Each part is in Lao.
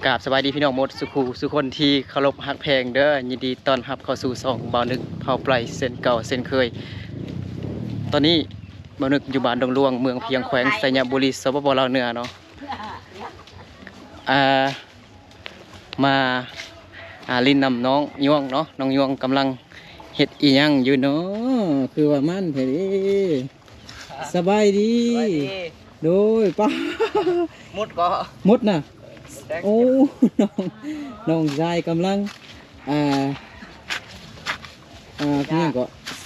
ກາບສະບາຍດີພີ່ນ້ອງໝົດສູ່ຄູ່ສູ່ຄົນທີ່ເຄົາລົບຮັກແພງເດີ. ຍິນດີຕ້ອນຮັບເຂົ້າສູ່ຊ່ອງບ່າວນຶກເຜົ່າໄປເຊັ່ນເກົ່າເຊັ່ນເຄີຍ. ຕອນນີ້ບ່າວນຶກຢູ່ບ້ານດົງຫຼວງ ເມືອງພຽງ ແຂວງໄຊຍະບູລີ ສປປ ລາວເໜືອເນາະ. ອ່າ ມາ ອ່າ ຫຼິ້ນນຳນ້ອງຍວງເນາະ. ນ້ອງຍວງກຳລັງເຮັດອີ່ຫຍັງຢູ່ເນາະ ຄືວ່າມັນແທ້ເດ. ສະບາຍດີ. ສະບາຍດີ. ໂດຍ ປ້າ ໝົດກໍ ໝົດນະ. ໂອ້ ນ້ອງ ນ້ອງຊາຍກຳລັງ ອ່າ ອ່າ ຫຍັງກໍ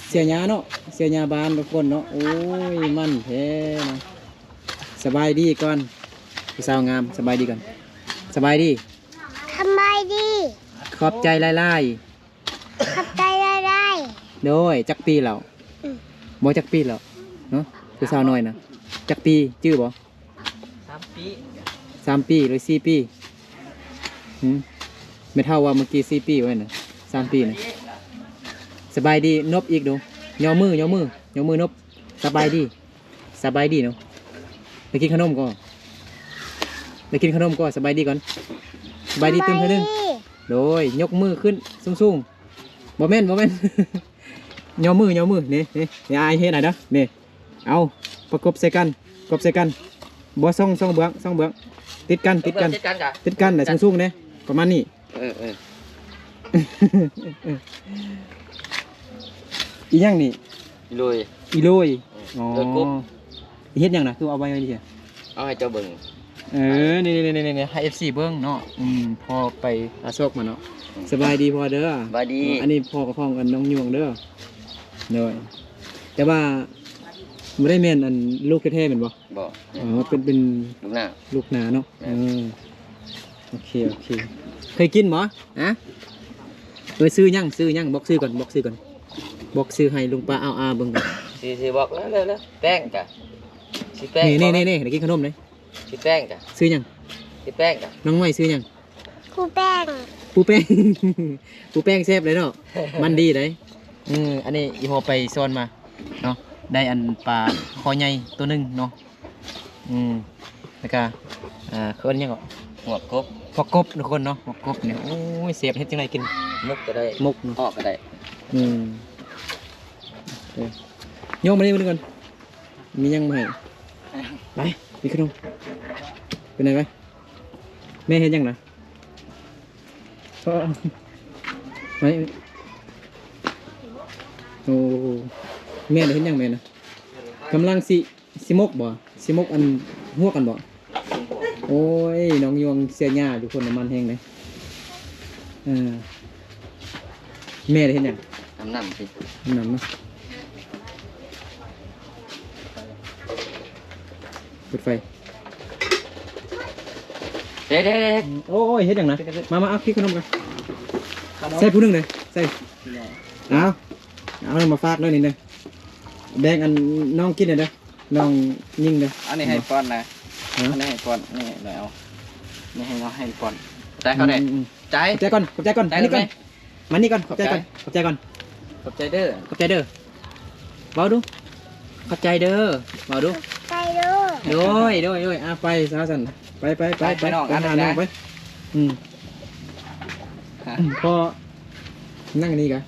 ເສຍຫຍ້າເນາະ ເສຍຫຍ້າບ້ານທຸກຄົນເນາະ. ໂອ້ຍ ມັນແທ້ນະ. ສະບາຍດີກ່ອນ ຜູ້ສາວງາມ ສະບາຍດີກ່ອນ. ສະບາຍດີ. ສະບາຍດີ. ຂອບໃຈຫຼາຍໆ. ຂອບໃຈຫຼາຍໆ. ໂດຍ ຈັກປີແລ້ວ? ອືມ ບໍ່ ຈັກປີແລ້ວເນາະ ຜູ້ສາວນ້ອຍນະ? ຈັກປີ ຈື່ບໍ່? ສາມປີ ສາມປີ ຫຼື ສີ່ປີ? ຫື ແມ່ເຖົ້າວ່າເມື່ອກີ້ສີ່ປີ ວ່າແມ່ນນະ ສາມປີນະ. ສະບາຍດີ ນົບອີກດູ ຍໍມື ຍໍມື ຍໍມືນົບ. ສະບາຍດີ. ສະບາຍດີເນາະ. ໄປກິນຂະໜົມກ່ອນ ໄປກິນຂະໜົມກ່ອນ. ສະບາຍດີກ່ອນ. ສະບາຍດີຕື່ມເທື່ອໜຶ່ງ. ສະບາຍດີ. ໂດຍ ຍົກມືຂຶ້ນສູງໆ. ບໍ່ແມ່ນ ບໍ່ແມ່ນ ຍໍມື ຍໍມື. ນີ້ ນີ້ ນີ້ ອ້າຍເຮັດໃຫ້ເດີ ນີ້. ເອົາ ປະກົບໃສ່ກັນ ກົບໃສ່ກັນ. ບໍ່ ສອງ ສອງເບື້ອງ ສອງເບື້ອງ. ຕິດກັນ ຕິດກັນ ຕິດກັນກະ ຕິດກັນ ແລະ ສູງໆເດ້ ປະມານນີ້. ເອີ ເອີ ອີ່ຫຍັງນີ້? ອີໂລຍ ອີໂລຍ. ເອີ ອໍ ໂລຍກົບ. ເຮັດຫຍັງນະ ຄືເອົາໄວ້ໄວ້ນີ້? ເອົາໃຫ້ເຈົ້າເບິ່ງ. ເອີ ນີ້ໆໆ ໃຫ້ເອັຟຊີເບິ່ງເນາະ. ອືມ ພໍ່ໄປຫາຊອກມາເນາະ. ອືມ ສະບາຍດີພໍ່ເດີ. ສະບາຍດີ. ອັນນີ້ພໍ່ຂອງອັນນ້ອງຍວງເດີ. ໂດຍ ແຕ່ວ່າບໍ່ໄດ້ແມ່ນອັນລູກແທ້ໆແມ່ນບໍ່? ບໍ່. ອໍ ເປັນ ເປັນລູກໜ້າ ລູກໜ້າເນາະ. ແມ່ນ. ເອີ ໂອເຄ ໂອເຄ. ເຄີຍກິນບໍ່? ຮະ? ເອີ ຊື່ຫຍັງ? ຊື່ຫຍັງ? ບອກຊື່ກ່ອນ ບອກຊື່ກ່ອນ. ບອກຊື່ໃຫ້ລຸງປ້າອາວອາເບິ່ງກ່ອນ. ຊື່ ຊື່ບອກແລ້ວ ແລ້ວ ແລ້ວ. ແປ້ງກະ ຊື່ແປ້ງ. ນີ້ ນີ້ ນີ້ ໄດ້ກິນຂະໜົມເດ້. ຊື່ແປ້ງກະ ຊື່ຫຍັງ? ຊື່ແປ້ງກະ ນ້ອງໃໝ່ຊື່ຫຍັງ? ຄູແປ້ງ ຄູແປ້ງ ຄູແປ້ງແຊບເລີຍເນາະ. ມັນດີເດ້. ເອີ ອັນນີ້ອີ່ພໍ່ໄປສອນມາເນາະ. ໄດ້ອັນປາຄໍໃຫຍ່ໂຕໜຶ່ງເນາະ. ອືມ ແລ້ວກະ ອ່າ ເອີ້ນຫຍັງເກາະ? ຫົວກົບ. ຫົວກົບທຸກຄົນເນາະ ຫົວກົບນີ້. ໂອ້ຍ ແຊບ. ເຮັດຈັ່ງໃດກິນ? ໝົກກໍໄດ້ ໝົກເນາະ ເອາະກໍໄດ້. ອືມ ໂອເຄ ໂຍມມານີ້ ມານີ້ກ່ອນ. ມີຫຍັງມາໃຫ້? ໄປ ມີຂະໜົມ. ເປັນໄງໄປ? ແມ່ເຮັດຫຍັງນະ? ໄປ ໂອ້ ແມ່ເຮັດຫຍັງແມ່ນະ? ກຳລັງຊິ ຊິໝົກບໍ່? ຊິໝົກອັນ ຮວກກັນບໍ່? ໂອ້ຍ ນ້ອງຍວງເສຍຫຍ້າຢູ່ພຸ້ນ ນ້ຳມັນແຮງເດ້. ເອີ ແມ່ໄດ້ເຮັດຫຍັງ? ອາບນ້ຳ ອາບນ້ຳເນາະ. ເປີດໄຟ. ເດ້ໆໆ ໂອ້ຍ ເຮັດຫຍັງນະ? ມາ ມາ ເອົາກິນຂະໜົມກັນ. ຂະໜົມ ໃສ່ຜູ້ໜຶ່ງເດ້ ໃສ່. ເອົາ ເອົາມາຝາກເດີນີ້ເດີ. ແບ່ງອັນນ້ອງກິນເດີ. ນ້ອງຍິງເດີ. ອັນນີ້ໃຫ້ປ້ອນນະ. ຮະ? ອັນນີ້ໃຫ້ປ້ອນ. ນີ້ເອົາ ນີ້ໃຫ້ນ້ອງ ໃຫ້ປ້ອນ. ໃຈເຂົາແດ່. ອືມໆໆ ໃຈ ຂອບໃຈກ່ອນ ຂອບໃຈກ່ອນ. ໃຈ ມານີ້ກ່ອນ ມານີ້ກ່ອນ. ຂອບໃຈກ່ອນ ຂອບໃຈ ຂອບໃຈກ່ອນ. ຂອບໃຈເດີ ຂອບໃຈເດີ. ເວົ້າດູ ຂອບໃຈເດີ ເວົ້າດູ. ຂອບໃຈເດີ. ໂດຍ ໂດຍ ໂດຍ. ອ່າ ໄປຊະຊັ້ນ. ໄປ ໄປ ໄປ ໄປ ໄປນ້ອງ ໄປຫານ້ອງ ໄປ. ອືມ ຮະ? ອືມ ພໍ່ ນັ່ງນີ້ກະ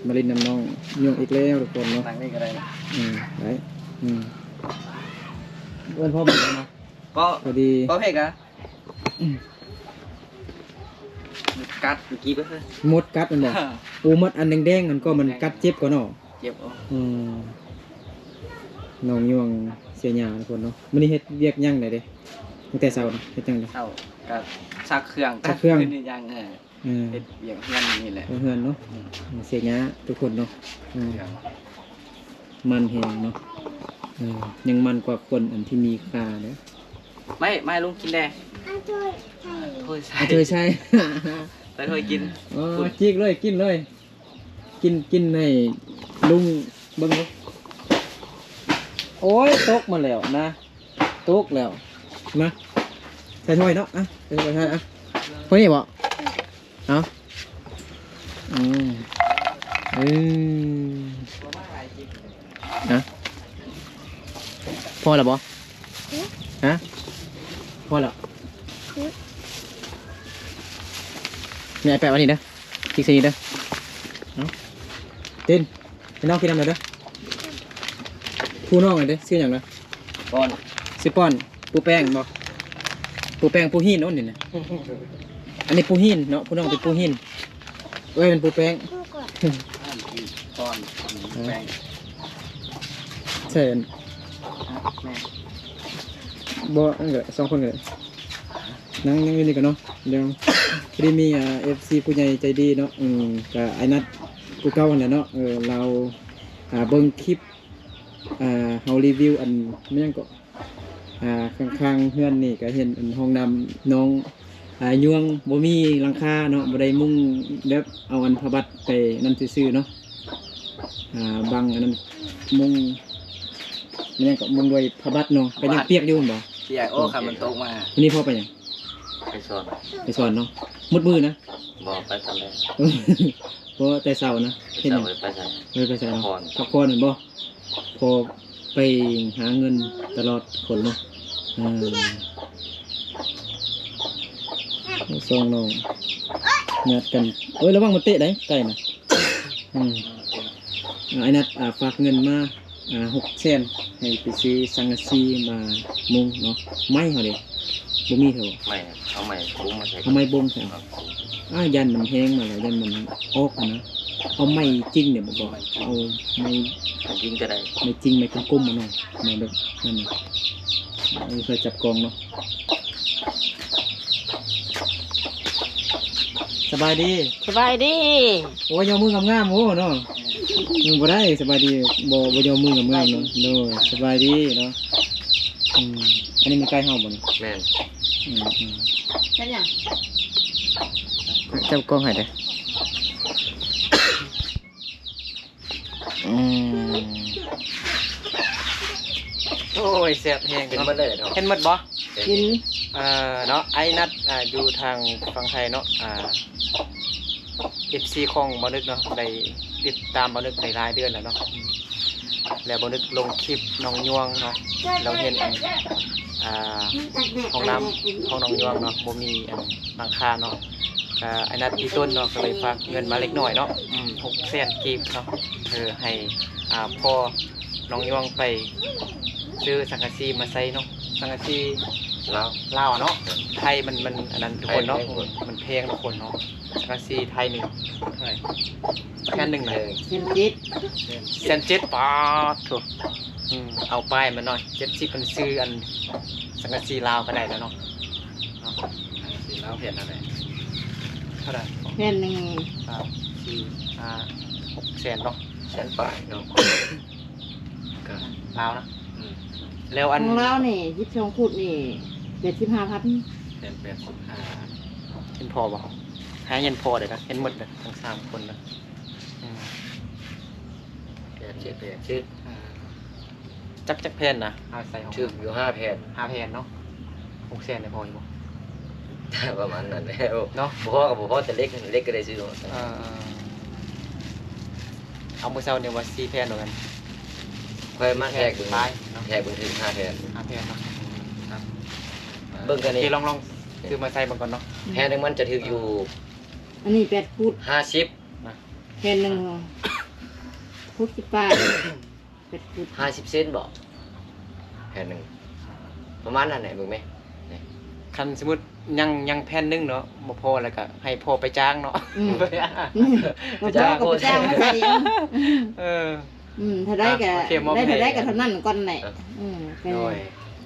ມາຫຼິ້ນນຳນ້ອງຍວງອີກແລ້ວທຸກຄົນເນາະ. ນັ່ງນີ້ກໍໄດ້ນະ. ອືມ ໄດ້. ອືມ ເອີ້ນພໍ່ມາເນາະ. ກໍພໍດີ ກໍເພກະ ອືມ ກັດເມື່ອກີ້ເບິ່ງ ມົດກັດແມ່ນບໍ່? ໂອ້ ມົດອັນແດງໆ ອັນກໍມັນກັດເຈັບກວ່າເນາະ. ເຈັບ. ອືມ ນ້ອງຍວງເສຍຫຍ້າທຸກຄົນເນາະ. ມື້ນີ້ເຮັດວຽກຫຍັງແດ່ເດ? ຕັ້ງແຕ່ເຊົ້ານະ ເຮັດຫຍັງແດ່? ເຊົ້າກະຊັກເຄື່ອງ ຊັກເຄື່ອງ ເຮັດຫຍັງ. ເອີ ເຮັດວຽກເຮືອນນີ້ແຫຼະ ເຮັດເຮືອນເນາະ. ອືມ ເສຍຫຍ້າທຸກຄົນເນາະ. ເອີ ມັນແຮງເນາະ. ເອີ ຍັງມັນກວ່າຄົນອັນທີ່ມີຄ່າເດ້. ໄມ້ ໄມ້ລຸງກິນແດ່. ເອົາຖ້ວຍໃສ່ ເອົາຖ້ວຍໃສ່ ເອົາຖ້ວຍໃສ່ ໄປຖ້ວຍກິນ. ເອີ ຈິກເລີຍ ກິນເລີຍ. ກິນ ກິນໃຫ້ລຸງເບິ່ງເນາະ. ໂອ້ຍ ຕົກມາແລ້ວນະ ຕົກແລ້ວ. ມາ ໃສ່ຖ້ວຍເນາະ. ອ່ະ ໃສ່ຖ້ວຍໃສ່. ອ່ະ ພວກນີ້ບໍ່? ເອົາ ອືມ ເອີ ນະ ພໍແລ້ວບໍ່? ຮະ ພໍແລ້ວ. ແມ່ແປະໄວ້ນີ້ເດີ ຈິກໃສ່ນີ້ເດີ. ເອົາ ຕິນ ໃຫ້ນ້ອງກິນນຳແດ່ເດີ. ຜູ້ນ້ອງນີ້ເດ້ ຊື່ຫຍັງນະ? ປ້ອນ ຊື່ປ້ອນ. ປູແປ້ງບໍ່? ປູແປ້ງ ປູຫີນໂອ້ນີ້ນະ. ອັນນີ້ປູຫີນເນາະ ຜູ້ນ້ອງເປັນປູຫີນ ເອື້ອຍເປັນປູແປ້ງ. ປ້ອນ ແປ້ງ ໃສ່ອັນ ແມ່ ບໍ່ ອັນນີ້ກໍໄດ້ ສອງຄົນກໍໄດ້. ນັ່ງ ນັ່ງຢູ່ນີ້ກ່ອນເນາະ ດຽວ ພໍດີມີ ອ່າ ເອັຟຊີ ຜູ້ໃຫຍ່ໃຈດີເນາະ ອືມ ກະອ້າຍນັດຜູ້ເກົ່າຫັ້ນແຫຼະເນາະ ເອີ ລາວ ອ່າ ເບິ່ງຄລິບ ອ່າ ເຮົາຣີວິວອັນ ແມ່ນຫຍັງເກາະ ອ່າ ຂ້າງໆເຮືອນນີ້ກະເຫັນອັນຫ້ອງນ້ຳນ້ອງ ອ່າ ຍວງ ບໍ່ມີຫຼັງຄາເນາະ ບໍ່ໄດ້ມຸງ ແບບເອົາອັນຜ້າບັດໄປນັ້ນຊື່ໆເນາະ. ອ່າ ບັງອັນນັ້ນ ມຸງ ແມ່ນຫຍັງເກາະ ມຸງດ້ວຍຜ້າບັດເນາະ ກໍຍັງປຽກຢູ່ແມ່ນບໍ່? ປຽກ. ໂອ້ ຄັນມັນຕົກມາ ມື້ນີ້ພໍ່ໄປຫຍັງ? ໄປສອນ ໄປສອນເນາະ. ໝົດມື້ນະ? ບໍ່ ໄປຕອນແລງ ບໍ່ ແຕ່ເຊົ້ານະ. ເຮັດຫຍັງ? ເຊົ້າບໍ່ໄດ້ໄປໃສ ບໍ່ໄດ້ໄປໃສເນາະ ພັກຜ່ອນ ພັກຜ່ອນແມ່ນບໍ່? ພໍ່ໄປຫາເງິນຕະຫຼອດຄົນເນາະ. ເອີ ສອງນ້ອງຍາດກັນ. ເອີຍ ລະວັງມັນເຕະໄດ໋ ໄກ່ນະ. ອືມ ອາ ອ້າຍນັດ ອ່າ ຝາກເງິນມາ ອ່າ ຫົກແສນ ໃຫ້ໄປຊື້ສັງກະສີມາມຸງເນາະ. ໄມ້ເຮົາເດ ບໍ່ມີເທື່ອບໍ່? ໄມ້ ເອົາໄມ້ບົງມາໃສ່ ເອົາໄມ້ບົງໃສ່. ອ່າ ຢ້ານມັນແຫ້ງມາແລ້ວ ຢ້ານມັນອອກຫັ້ນນະ. ເອົາໄມ້ຈິງເດບໍ່? ເອົາໄມ້ ໄມ້ຈິງກໍໄດ້ ໄມ້ຈິງ ໄມ້ກົມໆ ມາເນາະ ໄມ້ແບບນັ້ນນະ ເອົາໃສ່ຈັບກອງເນາະ. ສະບາຍດີ ສະບາຍດີ. ໂອ້ຍ ຍໍມືງາມໆ ໂອ້ເນາະ. ອືມ ບໍ່ໄດ້ ສະບາຍດີ ບໍ່ ບໍ່ຍໍມືງາມໆເນາະ. ໂດຍ ສະບາຍດີເນາະ. ອືມ ອັນນີ້ແມ່ນໄກ່ເຮົາບໍ່ນີ້? ແມ່ນ. ອືມໆ ເຮັດຫຍັງ? ຈັບກ້ອງໃຫ້ເດີ້. ອືມ ໂອ້ຍ ແຊບແຮງເນາະ. ເຫັນໝົດເລີຍເນາະ ເຫັນໝົດບໍ່? ເຫັນ. ເອີເນາະ ອ້າຍນັດ ອ່າ ຢູ່ທາງຝັ່ງໄທເນາະ ອ່າ ເອັຟຊີຂອງບ່າວນຶກເນາະ ໄດ້ຕິດຕາມບ່າວນຶກໄດ້ຫຼາຍເດືອນແລ້ວເນາະ. ອືມ ແລ້ວບ່າວນຶກລົງຄລິບນ້ອງຍວງເນາະ ລາວເຫັນອັນ ອ່າ ຫ້ອງນ້ຳຂອງນ້ອງຍວງເນາະ ບໍ່ມີອັນ ຫຼັງຄາເນາະ. ກະອ້າຍນັດອີ່ຕົນເນາະ ກະໄດ້ຝາກເງິນມາເລັກນ້ອຍເນາະ ອືມ ຫົກແສນກີບເນາະ ເອີ ໃຫ້ ອ່າ ພໍ່ນ້ອງຍວງໄປຊື້ສັງກະສີມາໃສ່ເນາະ. ສັງກະສີລາວ ລາວເນາະ ໄທມັນ ມັນອັນນັ້ນທຸກຄົນເນາະ ໄທແພງ ອືມ ມັນແພງທຸກຄົນເນາະ. ສັງກະສີໄທນີ້ເທົ່າໃດ? ແຜ່ນໜຶ່ງນະ ແສນເຈັດ ແສນເຈັດ. ປາດໂທ້ ອືມ ເອົາປ້າຍມາໜ້ອຍ ເຈັດສິບພັນ ຊື້ອັນສັງກະສີລາວກໍໄດ້ແລ້ວເນາະ. ເນາະ ສັງກະສີລາວແຜ່ນເທົ່າໃດ? ເທົ່າໃດ? ແຜ່ນໜຶ່ງ ສາມ ສີ່ ຫ້າ ຫົກແສນເນາະ ແສນປາຍເນາະ ກໍລາວນະ. ອືມ ແລ້ວອັນ ຂອງລາວນີ້ ສິບສອງຟຸດນີ້ ແປດສິບຫ້າພັນ. ແຜ່ນແປດສິບຫ້າ ເຫັນພໍບໍ່? ໃຫ້ເຫັນພໍເດ້ນະ ເຫັນໝົດເດ້ທັງສາມຄົນນະ. ອືມ ແປດສິບ ແປດສິບ ອ່າ ຈັກ ຈັກແຜ່ນນະ? ເອົາໃສ່ຂອງ ຖືກຢູ່ຫ້າແຜ່ນ ຫ້າແຜ່ນເນາະ. ຫົກແສນໄດ້ພໍຢູ່ບໍ່? ປະມານນັ້ນແຫຼະເນາະ. ບໍ່ພໍກໍບໍ່ພໍ ແຕ່ເຫຼັກ ເຫຼັກກໍໄດ້ຊື້ເນາະ. ເອີ ເອົາ ມື້ເຊົ້ານີ້ວ່າສີ່ແຜ່ນດອກກັນ ຂ້ອຍມາແທກເບິ່ງ ປາຍເນາະ ແທກເບິ່ງຖືກຫ້າແຜ່ນ ຫ້າແຜ່ນເນາະ. ອືມ ເບິ່ງກັນນີ້ ໂອເຄ ລອງ ລອງຊື້ມາໃສ່ເບິ່ງກ່ອນເນາະ. ແຜ່ນໜຶ່ງມັນຈະຖືກຢູ່ ອັນນີ້ແປດຟຸດ ຫ້າສິບນະ ແຜ່ນໜຶ່ງຫົກສິບປາຍ ແປດຟຸດ ຫ້າສິບເຊັນບໍ? ແຜ່ນໜຶ່ງປະມານນັ້ນແຫຼະ ເບິ່ງແມ. ນີ້ ຄັນສົມມຸດຍັງ ຍັງແຜ່ນໜຶ່ງເນາະ ບໍ່ພໍແລ້ວກະໃຫ້ພໍ່ໄປຈ້າງເນາະ. ອືມ ໄປຈ້າງ ໄປຈ້າງມາໃສ່ເອງ. ເອີ ອືມ ເທົ່າໃດກະ ອ່ະ ໂອເຄ ມອບ ໄດ້ເທົ່າໃດກະເທົ່ານັ້ນກ່ອນແຫຼະ. ເອີ ອືມ ໂດຍ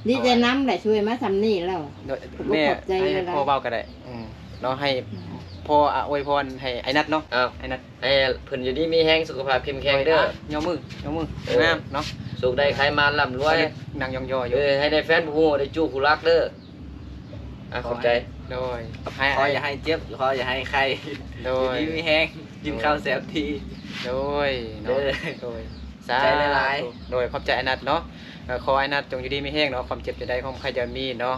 ດີໃຈນຳແຫຼະ ຊ່ວຍມາສ່ຳນີ້ແລ້ວ. ໂດຍ ແມ່ ໃຫ້ພໍ່ເວົ້າກໍໄດ້ ອືມ ເນາະ ໃຫ້ ອືມ ພໍ່ອະ ອວຍພອນໃຫ້ອ້າຍນັດເນາະ. ອ້າຍນັດ ໃຫ້ເພິ່ນຢູ່ດີມີແຮງ ສຸຂະພາບເຂັ້ມແຂງເດີ. ໂດຍ ອ່ະ ຍົກມື ຍົກມື ເອີ ງາມເນາະ. ໂຊກໄດ້ໄຂມານ ລ່ຳລວຍ ນັ່ງຍອງຍໍຢູ່. ເອີ ໃຫ້ໄດ້ແຟນຜູ້ຮູ້ ໄດ້ຈູ້ຜູ້ຮັກເດີ. ອ່ະ ຂອບໃຈ. ໂດຍ ໃຫ້ ຂໍຢ່າໃຫ້ເຈັບ ຂໍຢ່າໃຫ້ໄຂ້. ໂດຍ ຢູ່ດີມີແຮງ ກິນເຂົ້າແຊບດີ. ໂດຍ ເນາະ ເດີ ໂດຍ ສາທຸ ໃຈຫຼາຍໆ. ໂດຍ ຂອບໃຈອ້າຍນັດເນາະ. ເອີ ຂໍອ້າຍນັດຈົ່ງຢູ່ດີມີແຮງເນາະ ຄວາມເຈັບຢ່າໄດ້ ຄວາມໄຂ້ຢ່າມີເນາະ.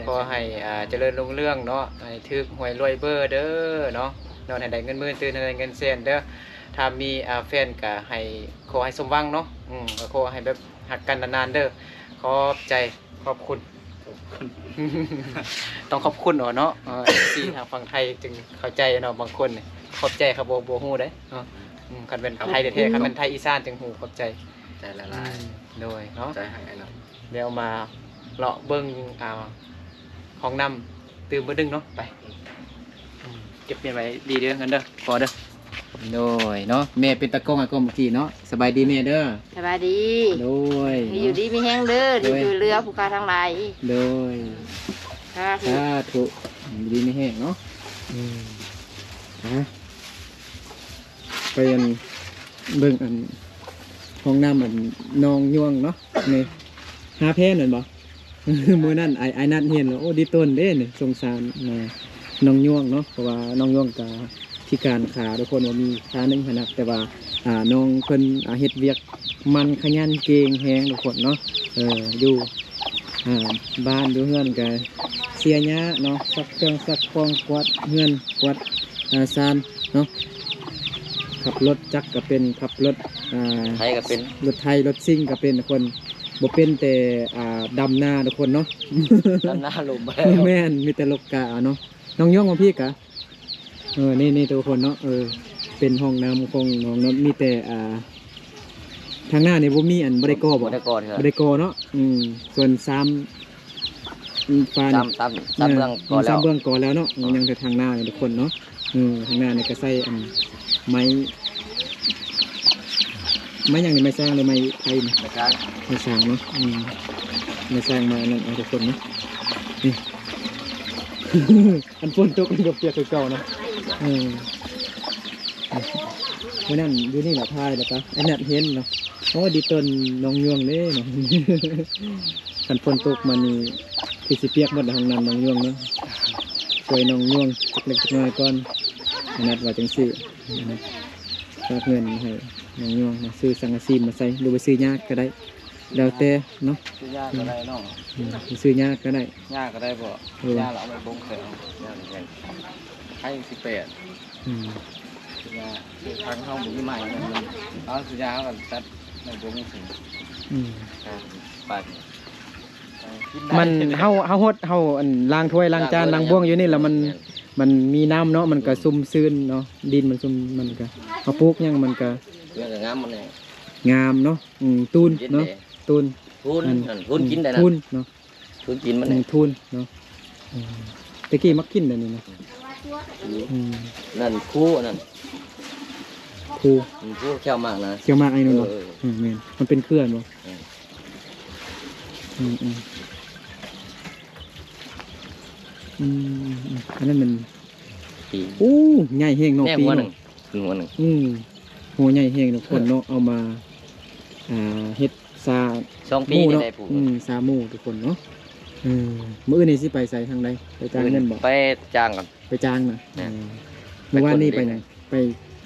ຂໍໃຫ້ ອ່າ ຈະເລີນຮຸ່ງເຮືອງເນາະ ໃຫ້ຖືກຫວຍລວຍເບີເດີເນາະ. ນອນໃຫ້ໄດ້ເງິນໝື່ນ ຕື່ນໃຫ້ໄດ້ເງິນແສນເດີ. ຖ້າມີ ອ່າ ແຟນກະໃຫ້ ຂໍໃຫ້ສົມຫວັງເນາະ. ອືມ ກໍຂໍໃຫ້ແບບຮັກກັນນານໆເດີ. ຂອບໃຈ. ຂອບຄຸນ ຕ້ອງຂອບຄຸນເນາະ ເອີ ເອັຟຊີ ທາງຝັ່ງໄທຈຶ່ງເຂົ້າໃຈເນາະ ບາງຄົນນີ້ ຂອບໃຈເຂົາບໍ່ ບໍ່ຮູ້ເດ້ເນາະ ອືມ ຄັນແມ່ນໄທແທ້ໆ ຄັນແມ່ນໄທອີສານຈຶ່ງຮູ້ຂອບໃຈ ໃຈຫຼາຍໆ ອືມ ໂດຍເນາະ ໃຈໃຫ້ເນາະ ດຽວມາເລາະເບິ່ງ ອ່າ ຫ້ອງນ້ຳຕື່ມບຶດໜຶ່ງເນາະ ໄປ ເກັບມຽນໄວ້ດີເດີ ເງິນເດີ ຂໍເດີ ໂດຍເນາະ ແມ່ເປັນຕາກ້ອງໃຫ້ກອງເມື່ອກີ້ເນາະ ສະບາຍດີແມ່ເດີ ສະບາຍດີ ໂດຍ ໃຫ້ຢູ່ດີມີແຮງເດີ ໂດຍ ທີ່ຊ່ວຍເຫຼືອຜູ້ຂ້າທັງຫຼາຍ ໂດຍ ສາທຸ ສາທຸ ຢູ່ດີມີແຮງເນາະ ອືມ ອ່າ ໄປອັນ ເບິ່ງອັນ ຫ້ອງນ້ຳອັນ ໜອງຍວງເນາະ ນີ້ ຫາແພນແມ່ນບໍ່? ມື້ນັ້ນອ້າຍ ອ້າຍນັດເຫັນແລ້ວ ໂອ້ ດີຕົນເດ້ນີ້ ສົງສານ ອ່າ ນ້ອງຍວງເນາະ ເພາະວ່ານ້ອງຍວງກະພິການຂາທຸກຄົນ ວ່າມີຂາໜຶ່ງຫັ້ນນະ ແຕ່ວ່າ ອ່າ ນ້ອງເພິ່ນ ອ່າ ເຮັດວຽກໝັ່ນຂະຫຍັນເກັ່ງແຮງທຸກຄົນເນາະ ເອີ ຢູ່ ອ່າ ບ້ານຢູ່ເຮືອນກະເສຍຫຍ້າເນາະ ຊັກເຄື່ອງຊັກຂອງ ກວາດເຮືອນ ກວາດ ອ່າ ຊານເນາະ ຂັບລົດຈັກກະເປັນ ຂັບລົດ ອ່າ ໄຖກະເປັນ ລົດໄຖລົດຊິງກະເປັນທຸກຄົນ ບໍ່ເປັນແຕ່ ອ່າ ດຳນາທຸກຄົນເນາະ ດຳນາລົມ ແມ່ນ ມີແຕ່ລົກກະເນາະ ນ້ອງຍອງມາພີ້ກະ ເອີ ນີ້ ນີ້ທຸກຄົນເນາະ ເອີ ເປັນຫ້ອງນ້ຳຂອງນ້ອງເນາະ ມີແຕ່ ອ່າ ທາງໜ້ານີ້ບໍ່ມີອັນ ບໍ່ໄດ້ກໍ່ບໍ່? ບໍ່ໄດ້ກໍ່ເທື່ອ ບໍ່ໄດ້ກໍ່ເນາະ ອືມ ສ່ວນຊາມ ອືມ ຝາ ຊາມ ຊາມ ຊາມເບື້ອງກໍ່ແລ້ວ ອືມ ຊາມເບື້ອງກໍ່ແລ້ວເນາະ ອືມ ຍັງແຕ່ທາງໜ້ານີ້ທຸກຄົນເນາະ ເອີ ທາງໜ້ານີ້ກະໃຊ້ອັນ ໄມ້ ໄມ້ຫຍັງນີ້ ໄມ້ສ້າງຫຼືໄມ້ໄຜ່ນີ້? ໄມ້ສ້າງ ໄມ້ສ້າງເນາະ ອືມ ໄມ້ສ້າງມາອັນນັ້ນເອົາທຸກຄົນເນາະ ນີ້ ອັນຝົນຕົກມັນກະປຽກຄືເກົ່າເນາະ ເອີ ມື້ນັ້ນຢູ່ນີ້ລະຖ່າຍລະກະ ອັນນັ້ນເຫັນເນາະ ໂອ້ ດີຕົນນ້ອງຍວງເດ້ເນາະ ຄັນຝົນຕົກມານີ້ຄືຊິປຽກໝົດແຫຼະ ຫ້ອງນ້ຳນ້ອງຍວງເນາະ ຊ່ວຍນ້ອງຍວງຈັກເລັກຈັກນ້ອຍກ່ອນ ອັນນັດວ່າຈັ່ງຊີ້ ອັນນັດຝາກເງິນມາໃຫ້ນ້ອງຍວງເນາະ ຊື້ສັງກະສີມາໃສ່ ຫຼືວ່າຊື້ຫຍ້າກະໄດ້ ແລ້ວແຕ່ເນາະ ຊື້ຫຍ້າກະໄດ້ເນາະ ອືມ ຊື້ຫຍ້າກະໄດ້ ຫຍ້າກະໄດ້ບໍ່? ເອີ ຫຍ້າລະເອົາໄປບົ່ງໃສ່ເອົາ ຫຍ້າແພງ ໄຂ່ສິບແປດ ອືມ ຊື້ຫຍ້າ ຊື້ທາງເຮົາບໍ່ມີໄມ້ ເອົາຊື້ຫຍ້າເຮົາກະຕັດໄມ້ບົ່ງໃສ່ ອືມ ອ່າ ປາດນີ້ ມັນ ເຮົາ ເຮົາຫົດ ເຮົາ ອັນ ລ້າງຖ້ວຍລ້າງຈານ ລ້າງຖ້ວຍ ລ້າງບ່ວງຢູ່ນີ້ລະ ມັນ ແມ່ນ ມັນມີນ້ຳເນາະ ມັນກະ ອືມ ຊຸ່ມຊື່ນເນາະ ດິນມັນຊຸ່ມ ມັນກະ ເຮົາປູກຫຍັງມັນກະ ມັນກະງາມໝົດແຫຼະ ງາມເນາະ ອືມ ຕູນເນາະ ຕູນ ຕູນ ອັນ ຕູນກິນໄດ້ນະ ຕູນເນາະ ທູນກິນມັນ ອືມ ທູນເນາະ ອືມ ແຕ່ກີ້ມັກກິນແບບນີ້ນະ ອືມ ອືມ ນັ້ນຄູ ອັນນັ້ນ ຄູ ອືມ ຄູແຂ້ວໝາກນະ ແຂ້ວໝາກໄອ້ນັ້ນບໍ່? ເອີ ເອີ ອືມ ແມ່ນ ມັນເປັນເຄືອແມ່ນບໍ່? ເອີ ອືມ ອືມ ອືມ ອັນນັ້ນມັນ ປີ ໂອ້ ໃຫຍ່ແຮງເນາະ ແນມ ປີ ຫົວໜຶ່ງ ເນາະ ຫົວໜຶ່ງ ອືມ ຫົວໃຫຍ່ແຮງທຸກຄົນເນາະ ເອີ ເອົາມາ ອ່າ ເຮັດ ຊາ ສອງປີ ໝູ່ເນາະ ຈະໄດ້ປູກ ອືມ ຊາໝູ່ທຸກຄົນເນາະ ເອີ ມື້ອື່ນນີ້ຊິໄປໃສ ທາງໃດ? ໄປຈ້າງເງິນບໍ່? ໄປຈ້າງກ່ອນ ໄປຈ້າງນະ ແມ່ນ ເອີ ມື້ວານນີ້ໄປຫຍັງ? ໄປ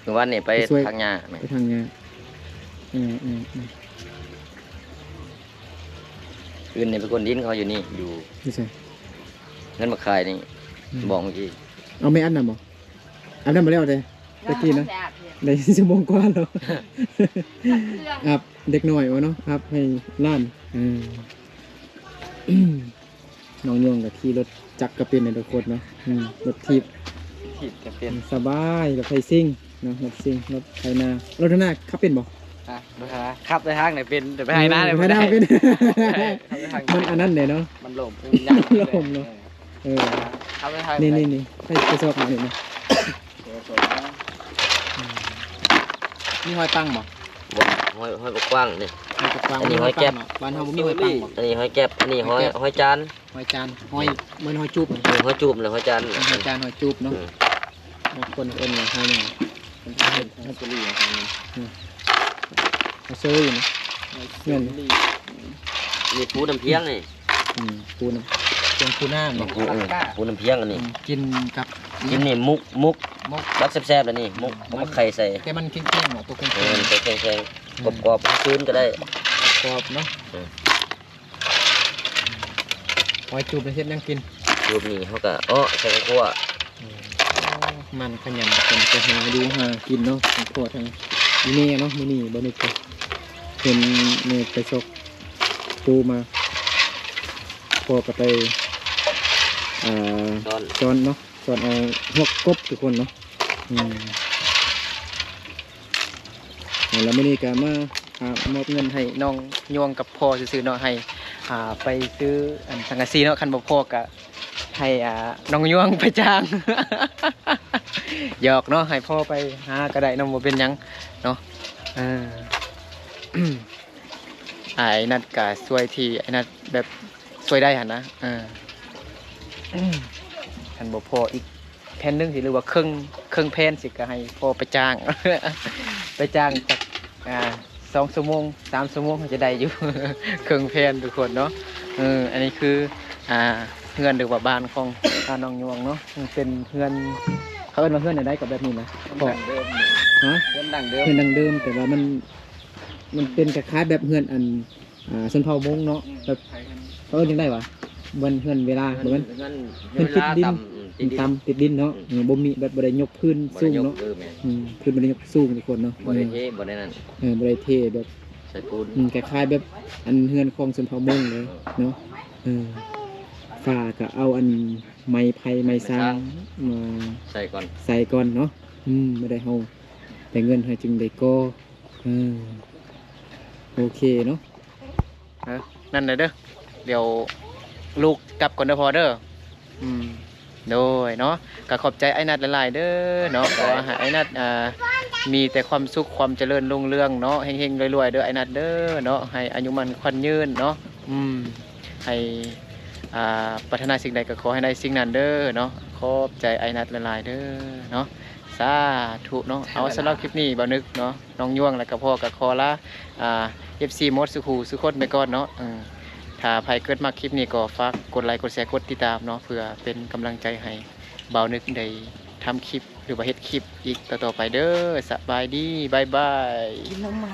ມື້ວານນີ້ໄປ ໄປຊ່ວຍ ຖາງຫຍ້າ ໄປຖາງຫຍ້າ ເອີ ເອີ ເອີ ອື່ນນີ້ໄປກົນດິນເຂົາຢູ່ນີ້ ຢູ່ ຢູ່ໃສ? ເງິນມາຂາຍນີ້ ອືມ ບອກເມື່ອກີ້ ເອົາແມ່ອາບນ້ຳບໍ່? ອາບນ້ຳບໍ່ແລ້ວເດ້ ແຕ່ກີ້ນະ ໄດ້ຊົ່ວໂມງກວ່າແລ້ວ ອາບເດັກນ້ອຍເອົາເນາະ ອາບໃຫ້ຫຼານ ເອີ ນ້ອງຍອງກະຂີ່ລົດຈັກກະເປັນເດ້ທຸກຄົນເນາະ ອືມ ລົດຖີບ ຖີບກະເປັນ ສະບາຍ ລົດໄຖຊິງເນາະ ລົດຊິງ ລົດໄຖນາ ລົດໄຖນາຂັບເປັນບໍ່? ຮະ ລົດໄຖນາ ຂັບໄປທາງໃດເປັນ ແຕ່ໄປໄຖນາ ເອີ ໄປໄຖນາບໍ່ເປັນ ຂັບໄປທາງ ມັນອັນນັ້ນເດ້ເນາະ ມັນລົ້ມ ມັນຢາກ ມັນລົ້ມເນາະ ເອີ ເອີ ຂັບໄປທາງ ນີ້ ນີ້ ນີ້ ໃຫ້ໄປຊອກມານີ້ນະ ມີຫອຍປັງບໍ່? ບໍ່ ຫອຍ ຫອຍປາກກວ້າງນີ້ ຫອຍປາກກວ້າງ ອັນນີ້ຫອຍແກັບ ບ້ານເຮົາບໍ່ມີຫອຍປັງບໍ່? ອັນນີ້ຫອຍແກັບ ອັນນີ້ຫອຍ ຫອຍແກັບ ຫອຍຈານ ຫອຍຈານ ຫອຍ ເໝືອນຫອຍຈູບ ເອີ ຫອຍຈູບແລ້ວ ຫອຍຈານ ຫອຍຈານ ຫອຍຈູບເນາະ ອືມ ບາງຄົນເອີ້ນວ່າຫອຍຫຍັງ ຫອຍເຊີຣີ ຫອຍເຊີຣີນະ ແມ່ນ ນີ້ປູນ້ຳພຽງນີ້ ອືມ ປູນ້ຳພຽງ ປູນາ ນີ້ ເນາະ ປູ ເອີ ປູນ້ຳພຽງອັນນີ້ ອືມ ກິນກັບ ກິນນີ້ໝົກ ໝົກ ໝົກ ບັກແຊບໆແລ້ວນີ້ ໝົກ ອືມ ເອົາໝາກໄຂ່ໃສ່ ແຕ່ມັນແຂງໆເນາະ ໂຕແຂງໆ ເອີ ໂຕແຂງໆ ອືມ ກອບໆ ຊື້ນກະໄດ້ ກອບໆເນາະ ອືມ ຫອຍຈູບນີ້ເຮັດຫຍັງກິນ? ຈູບນີ້ເຮົາກະເອາະໃສ່ເຂົ້າຂົ້ວ ອືມ ໂອ້ ໝັ່ນຂະຫຍັນ ເພິ່ນກະຫາຢູ່ຫາກິນເນາະ ທັງພໍ່ທັງອີ່ແມ່ເນາະ ມື້ນີ້ບໍ່ນຶກກະເຫັນແມ່ໄປຊອກປູມາ ພໍ່ກໍໄປ ເອີ ຊ້ອນ ຊ້ອນເນາະ ຊ້ອນເອົາຮວກກົບທຸກຄົນເນາະ. ອືມ ແລ້ວມື້ນີ້ກໍມາ ອ່າ ມອບເງິນໃຫ້ນ້ອງຍວງກັບພໍ່ຊື່ໆເນາະ ໃຫ້ ອ່າ ໄປຊື້ອັນສັງກະສີເນາະ ຄັນບໍ່ພໍກໍໃຫ້ ອ່າ ນ້ອງຍວງໄປຈ້າງ. ຫຍອກເນາະ ໃຫ້ພໍ່ໄປຫາກໍໄດ້ເນາະ ບໍ່ເປັນຫຍັງເນາະ. ເອີ ອ້າຍນັດກໍຊ່ວຍທີ່ອ້າຍນັດແບບຊ່ວຍໄດ້ຫັ້ນນະ. ເອີ ຄັນບໍ່ພໍອີກແຜ່ນໜຶ່ງຊິ ຫຼືວ່າເຄິ່ງ ເຄິ່ງແຜ່ນຊິ ກໍໃຫ້ພໍ່ໄປຈ້າງ ໄປຈ້າງຈັກ ອ່າ ສອງຊົ່ວໂມງ ສາມຊົ່ວໂມງ ກໍຈະໄດ້ຢູ່ ເຄິ່ງແຜ່ນທຸກຄົນເນາະ. ເອີ ອັນນີ້ຄື ອ່າ ເຮືອນ ຫຼືວ່າບ້ານຂອງ ອ່າ ນ້ອງຍວງເນາະ ເປັນເຮືອນ ເຂົາເອີ້ນວ່າເຮືອນແນວໃດກໍແບບນີ້ນະພໍ່? ຮະ? ເຮືອນດັ້ງເດີມ ເຮືອນດັ້ງເດີມ ແຕ່ວ່າມັນ ມັນເປັນຄ້າຍໆແບບເຮືອນອັນ ອ່າ ຊົນເຜົ່າມົ້ງເນາະ ອືມ ແບບ ເຂົາເອີ້ນຈັ່ງໃດຫວາ? ເຮືອນ ເຮືອນເວລາ ເຮືອນ ບໍ່ແມ່ນ ເຮືອນ ເຮືອນຕິດດິນ ເຮືອນເວລາຕາມ ອືມ ຕິດດິນ ຕາມ ຕິດດິນເນາະ. ອືມ ເອີ ບໍ່ມີແບບ ບໍ່ໄດ້ຍົກພື້ນສູງເນາະ. ບໍ່ໄດ້ຍົກ ເອີ ແມ່ນ ອືມ ພື້ນບໍ່ໄດ້ຍົກສູງທຸກຄົນເນາະ. ບໍ່ໄດ້ເທ ເອີ ບໍ່ໄດ້ນັ້ນ ເອີ ບໍ່ໄດ້ເທແບບ ໃສ່ປູນ ອືມ ຄ້າຍໆແບບອັນເຮືອນຂອງຊົນເຜົ່າມົ້ງເລີຍເນາະ. ເອີ ຝາກໍເອົາອັນໄມ້ໄຜ່ໄມ້ຊາງ ໄມ້ຊາງ ມາໃສ່ກ່ອນ ໃສ່ກ່ອນເນາະ. ອືມ ບໍ່ໄດ້ເຮົາ ແຕ່ເງິນໃຫ້ຈຶ່ງໄດ້ກໍ່. ເອີ ໂອເຄເນາະ. ເອີ ນັ້ນແຫຼະເດີ ດຽວລູກກັບກ່ອນເດີພໍ່ເດີ. ອືມ ໂດຍເນາະ ກໍຂອບໃຈອ້າຍນັດຫຼາຍໆເດີເນາະ. ຂໍໃຫ້ອ້າຍນັດ ອ່າ ມີແຕ່ຄວາມສຸກ ຄວາມຈະເລີນຮຸ່ງເຮືອງເນາະ ເຮັງໆລວຍໆເດີອ້າຍນັດເດີເນາະ. ໃຫ້ອາຍຸໝັ້ນຂວັນຍືນເນາະ. ອືມ ໃຫ້ ອ່າ ປາດຖະໜາສິ່ງໃດກໍຂໍໃຫ້ໄດ້ສິ່ງນັ້ນເດີເນາະ. ຂອບໃຈອ້າຍນັດຫຼາຍໆເດີເນາະ. ສາທຸເນາະ. ເອົາ ສຳລັບຄລິບນີ້ ບ່າວນຶກເນາະ ນ້ອງຍວງ ແລ້ວກໍພໍ່ກໍຂໍລາ ອ່າ ເອັຟຊີ ໝົດສູ່ຜູ້ສູ່ຄົນໄປກ່ອນເນາະ. ເອີ ຖ້າໃຜເກີດມັກຄລິບນີ້ກໍຝາກກົດໄລ ກົດແຊ ກົດຕິດຕາມເນາະ ເພື່ອເປັນກຳລັງໃຈໃຫ້ບ່າວນຶກໄດ້ທຳຄລິບ ຫຼືວ່າເຮັດຄລິບອີກຕໍ່ໆໄປເດີ. ສະບາຍດີ ບາຍບາຍ. ກິນນ້ຳໝາ.